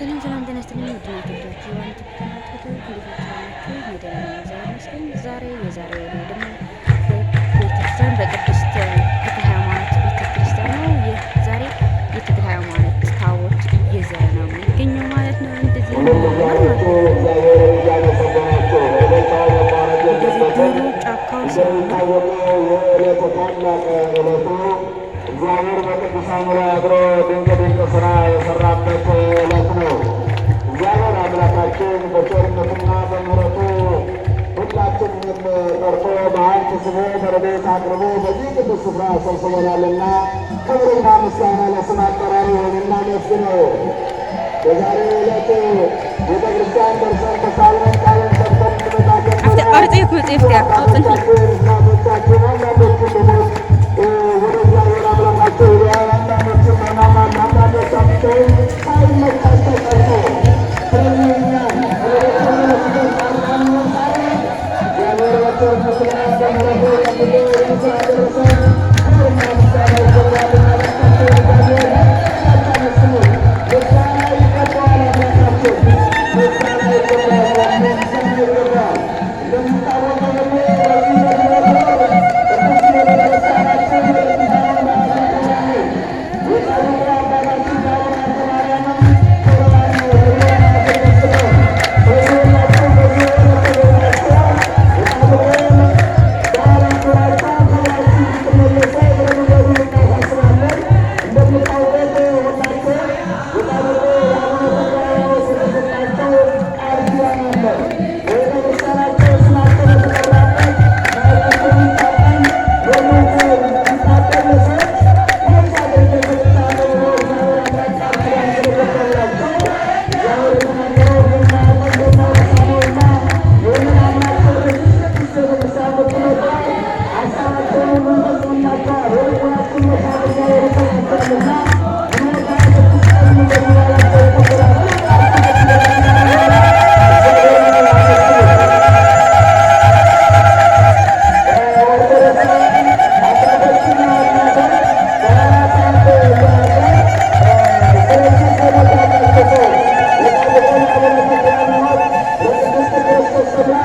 ሰላም ሰላም፣ ጤና ይስጥልኝ ውድና የተወደዳችሁ የዋን ዩቲዩብ ቻናል ተከታታዮች፣ እንዴት ናችሁ? ናችሁ? እኔ ደህና ነኝ፣ እግዚአብሔር ይመስገን። ዛሬ የዛሬ ውሎ ደግሞ በቤተክርስቲያን በቅድስት ተክለ ሃይማኖት ቤተክርስቲያን ነው። ይህ ዛሬ የተክለ ሃይማኖት ታቦት እየዘረ ነው የሚገኘው ማለት ነው። እንደዚህ የሚያምር ማለት ነው። እንደዚህ ዱሩ ጫካው ሲያምር። እግዚአብሔር በቅዱሳኑ ላይ አድሮ ድንቅ ድንቅ ስራ የሰራበት ዕለት ነው። እግዚአብሔር አምላካችን በቸርነቱና በምሕረቱ ሁላችንንም ጠርቶ በሀብት ስቦ በረድኤት አቅርቦ በዚህ ቅዱስ ስፍራ ሰብስቦናልና ክብርና ምስጋና ለስም አጠራሩ ይሁን። እናመስግነው። በዛሬው ዕለት ቤተ ክርስቲያን ደርሰን ተሳልመን ቃሉን ሰምተን እንመጣ ኣብቲ ቀርፂ ክመፅእ ይፍትያ ኣብ ፅንሒ። እናቶቻችን አንዳንዶቹ በሞት ወደ እግዚአብሔር አምላካቸው ሄደዋል። አንዳንዶቹ በሕማማት፣ አንዳንዶቹ አምጥተው ሳይመቻቸው ቀርቶ፣ ስለዚህ እኛ እግዚአብሔር በቸርነቱና በምሕረቱ ጠብቆ ወደዚህ ስላደረሰን ክብርና ምስጋና ይገባዋልና ባካችሁ እግዚአብሔር አመስግኑ። ምስጋና ይገባዋል አምላካችን፣ ምስጋና ይገባዋል፣ ምስጋና ይገባዋል። እንደሚታወቀው ደግሞ በዚህ በግንቦት ወር ቅዱስ ቤተክርስቲያናችን የቅዱሳን በዓል ታከብራለች። የጻድቁ አባታችን የአቡነ ሀብተ ማርያምም ክብረ በዓል ነው። ነው። ስለዚህ ሁላችሁም በዚህ ዕለት ተገኝታችሁ የጻድቁን በዓል አክብራችሁ ክብራችሁ እንድትመለሱ እግረ መንገዱን እናሳስባለን። እንደሚታወቅ ሁላችሁ የጻድቁ የአቡነ ተክለ ሃይማኖት የተሰጣቸው ቃል ኪዳን አለ። በቤተክርስቲያናቸው ስማቸው በተጠራበት ማዕጠንቱ ቢታጠን፣ ሎሚው ቢታጠን ለሰዎች ፈውስ አድርጌ ሰጥቻለሁ ብሎ እግዚአብሔር አምላክ ቃል ኪዳን ስለገባላቸው እግዚአብሔር የተናገረው የማያውቀው የማይረሳ ነውና ይህንን አምላክ ወደዚህ ቅዱስ ቤተክርስቲያን ብትመጡ ሀሳባቸውን ሁሉ ይፈጽምላቸዋል። የልቡናችሁን መሻት እግዚአብሔር ይሰጣቸዋልና ግንቦት 26 ቀን እንደዚህ በዓላቸው ይከበራል። እግዚአብሔርን አመስግኑ። ኦርቶዶክሳውያን አባቶችና እናቶች በዓላት እያለ ስለዚህ ጸሎት ያላቸው ሰው የጻድቁን አቡነ ተክለ ሃይማኖት ለቅድስት ክርስቶስ ሰምራ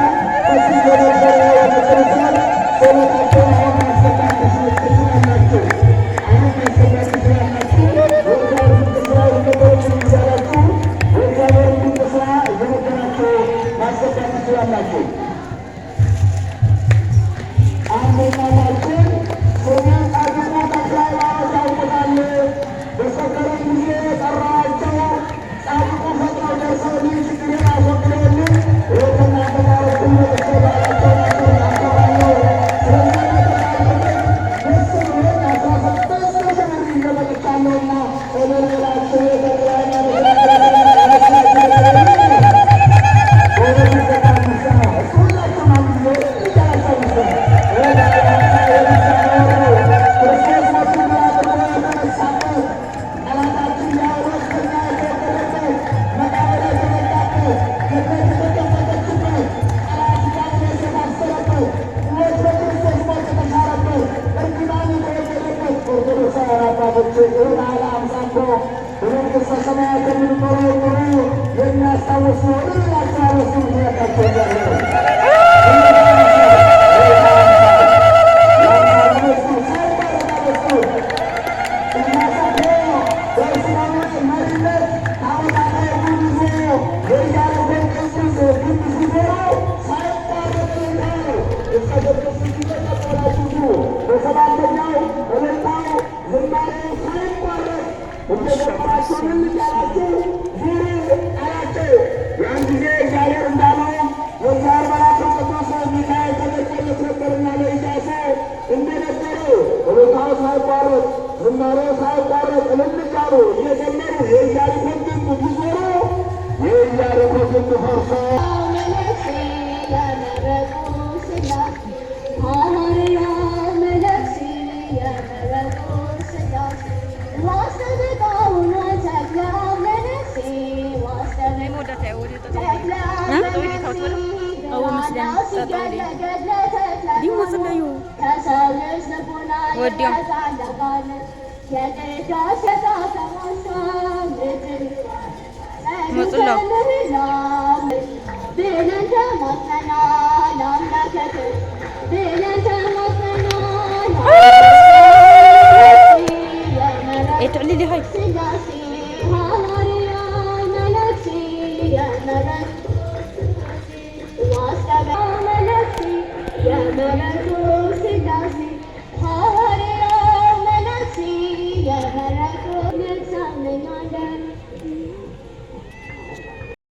ከዚህ የነበረ ቤተክርስቲያን ጸሎታቸውን አሁን ማስገባት ትችላላችሁ። አሁን ማስገባት ትችላላችሁ። የእግዚአብሔር ድንቅ ስራ የነገረችን እያላችሁ የእግዚአብሔር ድንቅ ስራ እየነገራችሁ ማስገባት ትችላላችሁ። አንድ እናታችን ስሜን ጻድቁ ተክለ ሃይማኖት ያውቁታል። በሰከረም ጊዜ ጠራኋቸው። ጻድቁ ፈጥነው ደርሰውልኝ ችግሬን አስወግደውልኝ ይኸው ከእናንተ ጋር እኩል መጥቼ በዓላቸውን አከብራለሁ። ስለዚህ ለተጻድቁ ደስ ብሎኝ 16,000 ብር ይዤ መጥቻለሁና እልል ብላችሁ የተክለ ሃይማኖትን አመስግናችሁ ተቀበሉ። በእውነት ይገባል ምስጋና። እሱ ሁላችሁም አንድ ጊዜ እልል እያላችሁ አመስግኑ። ክርስቶስ ሞቱን ድል አድርጎ የተነሳበት፣ ጠላታችን ዲያብሎስ ከእኛ የተወገደበት፣ መቃብር የተዘጋበት፣ ገነት የተከፈተችበት፣ ጠላት ዲያብሎስ የታሰረበት፣ ሞት በክርስቶስ ሞት የተሻረበት፣ እርግማን የተወገደበት፣ ኦርቶዶክሳውያን አባቶች ይህ በዓለ ሃምሳ እኮ በመንግሥተ ሰማያት የምንኖረው ኑሮ የሚያስታውስ ነው። እልል ብላችሁ አመስግኑት እባካችሁ እግዚአብሔርን። በሰባተኛው እልልታው ዝማሬው ሳይቋረጥ እንደዘመራችሁ እልል እያላችሁ ዙሩ አላቸው። ያን ጊዜ እግዚአብሔር እንዳለው የእግዚአብሔር መልአክ ቅዱስ ሚካኤል ተገልጦለት ነበርና ለኢያሱ እንደነበረው እልልታው ሳይቋረጥ ዝማሬው ሳይቋረጥ እልል እያሉ እየዘመሩ የኢያሪኮን ግንብ ቢዞሩ የኢያሪኮ ግንብ ፈርሶ መነኩሴ የመረቁ ሥላሴ፣ ሐዋርያው መነኩሴ የመረቁ ሥላሴ፣ ዋስጠበቃው ተክለ መነኩሴ፣ ተክለ ኣው መስለኒ ጠጠው ዲሞ ጽለዩ ከሰው ልጅ ልቦና ወዲዮም የተጻፈ የቅዳሴ መጹ ኣለዉ። ብለን ተማጽነናል።